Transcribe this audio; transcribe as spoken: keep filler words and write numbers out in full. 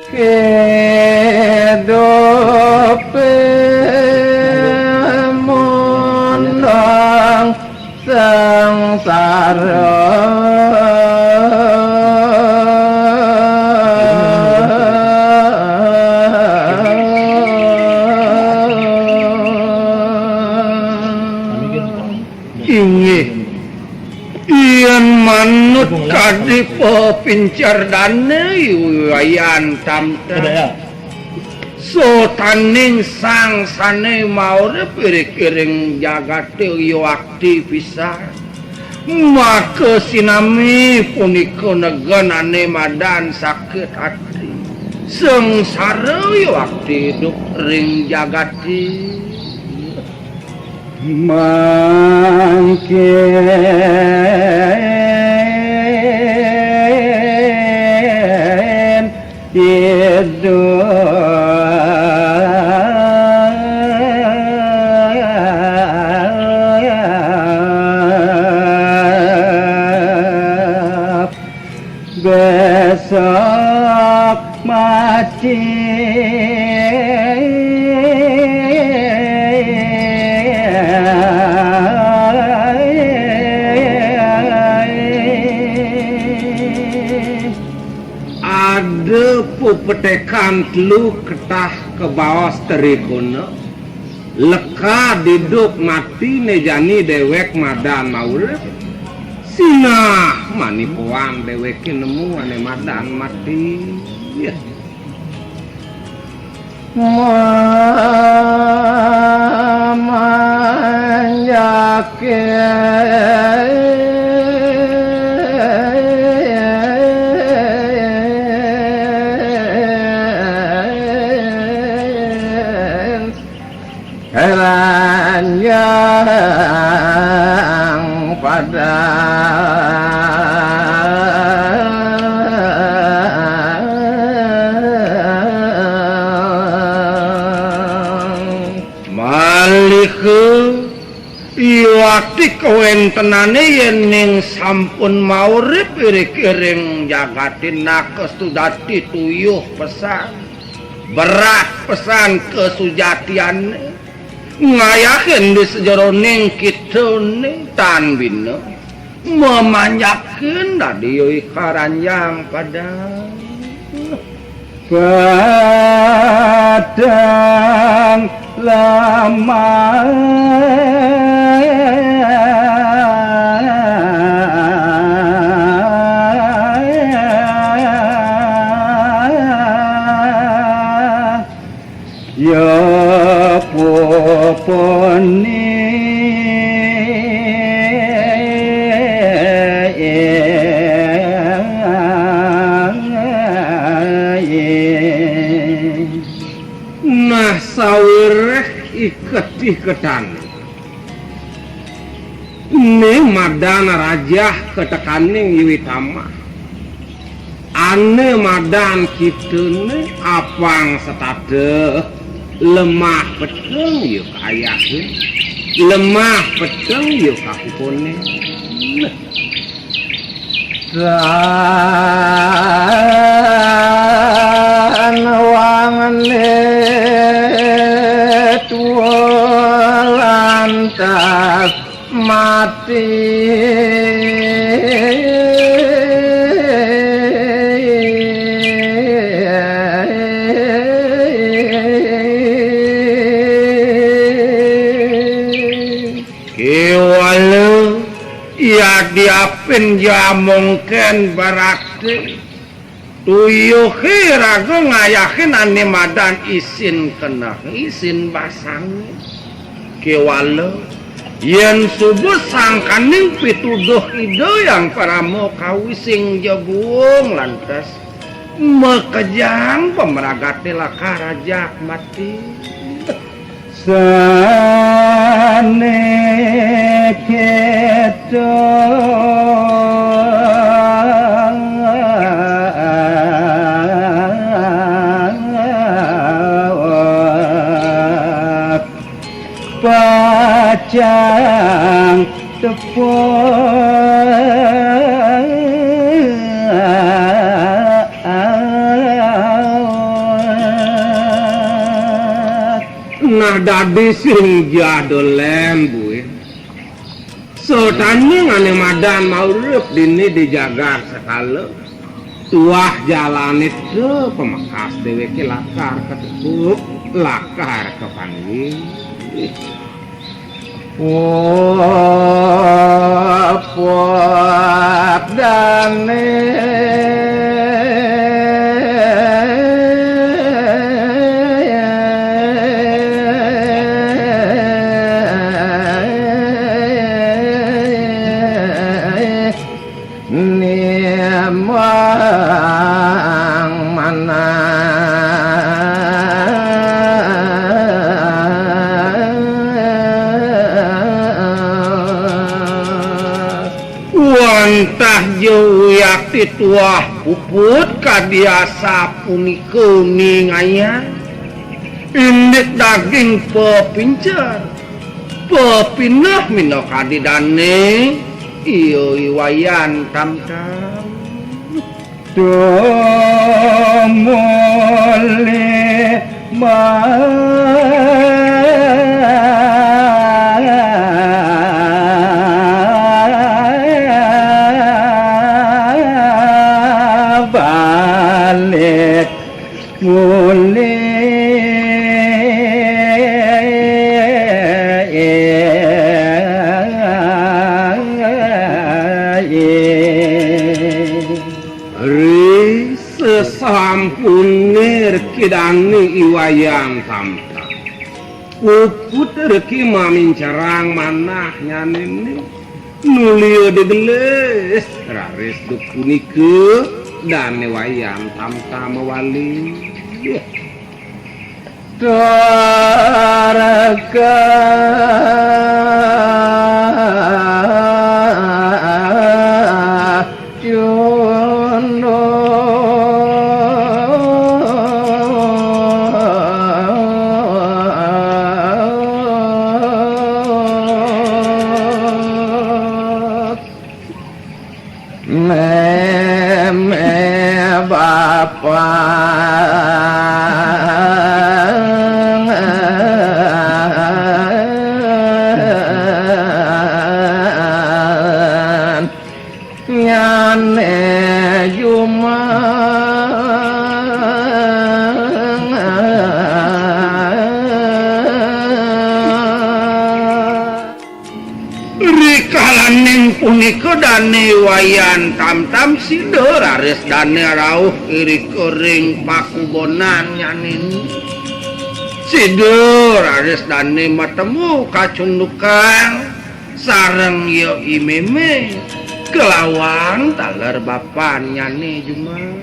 Idup mundang sangsara. Inggih. Yén manut kadi pepincer dané Wayan Tamtah. Sotaning sang sané maurip irik-iring jagaté yukti pisan. Maka sinami punika neganané madan sakit ati. Sengsara yukti idup ring jagaté. Mangkin idup besok mati. Ada pepetekan telu ketah kabaos terikuna. Leka didup matiné jani déwék madan maurip. Sinah manipuan déwéké nemu ané madan mati. Ya. Mamanjakin. Ranjang padang. Malih yukti kawéntenané yéning sampun maurip irik-iring jagaté nak sujati tuyuh pesan. Berat pesan kasujatiané. Ngayahin di sajeroning kitané tan bina mamanjakin dadi yui karanjang padang. Padang lamah. Ya pupuni. Nah, sawiréh iket-iketan. Né madan rajah katekaning Yui Tamah. Ané madan kitané apang setata lemah peteng ya kaayahin, lemah peteng ya kapupunin. Tan wangné tua lantas mati. Kéwala yadiapin ja mungkén baraté. Tuyuhé raga ngayahin ané madan isin kenehé, isin basangé. Kéwala, yén suba sangkaning pituduh Ida Hyang Parama Kawi sing ja buung lantas makejang pamragaté lakar ajak mati. Sané kéto. Pacang tepuk. Nah, dadi sing jadolén buin. Satané ané madan maurip dini di jagat sekala. Tuah jalané té pamekas déwéké lakar katekuk, lakar kapanggih. Wapot dané. Nimbang manah. Wantah ja uyakti tuah puput kadi asapunika ningayang, indik daging pepincer, pepineh minakadi dané, iya I Wayan Tamtam. Tumuli mabalik mulih. Ri sesampuné reki dané I Wayan Tamtam, puput reki mamincerang manahnyané, nulia digelis, raris duk punika dané Wayan Tamtam mawali. Tarka Yondo. Mémé bapa. Nyané jumah. Rikalaning punika Dané Wayan Tamtam sida raris dané rauh irika ring pakubonannyané. Sida raris dané matemu kacundukang sareng ya I Mémé kelawan taler bapannyané jumah.